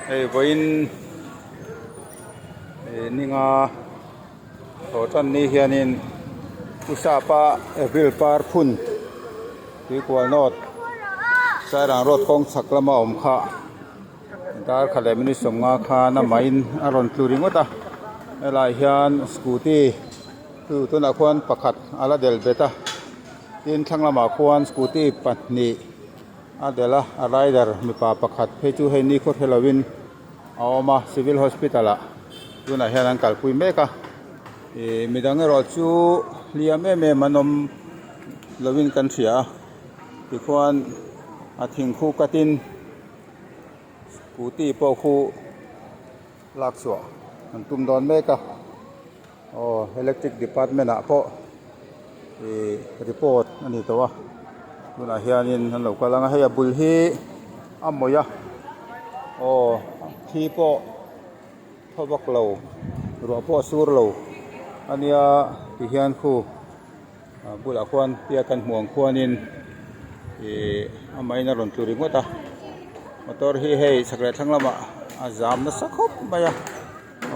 Hei vawiin ih ninga thaw tan ni hianin pu sapa April par phun tuikual nawt sairang road kawng chhak lama awm kha dar khat leh minute 50 khan amahin a rawn tlu ringawt a helaiah hian scooty chu tunah khuan pakhat a la del bet a tin thlang lamah khuan scooty pahnih. A delh a, a rider mipa pakhat phei chu hei ni khaw hre lovin a awm a, civil hospital ah tunah hian an kalpui mek a, ih midang erawh chu hliam em em an awm lovin kan hria a, tikhuan a thing khu cut in scooty pawh khu lak chhuah an tum dawn mek a. Aw electric department ah pawh ih report a ni tawh a tunah hianin an lo kal ang a hei a bul hi a mawih a aw thi pawh thaw vak lo ruah pawh a sur lo a nia ti hian khu a bulah khuan tia kan hmuh ang khuanin ih amahin a rawn tlu ringawt a motor hi hei chhak leh thlang lamah a zam nasa khawp mai a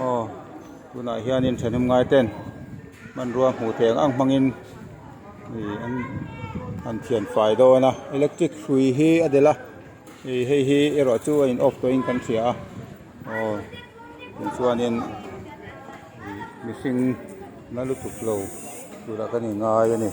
aw. Tunah hianin thahnem ngai ten hmanrua hmuh theih ang ang hmangin ih an han thian fai dawn a electric hrui hi a delh a ih hei hi erawh chu a in off tawhin kan hria a aw tichuanin ih mihring na lutuk lo turah kan inngai a ni.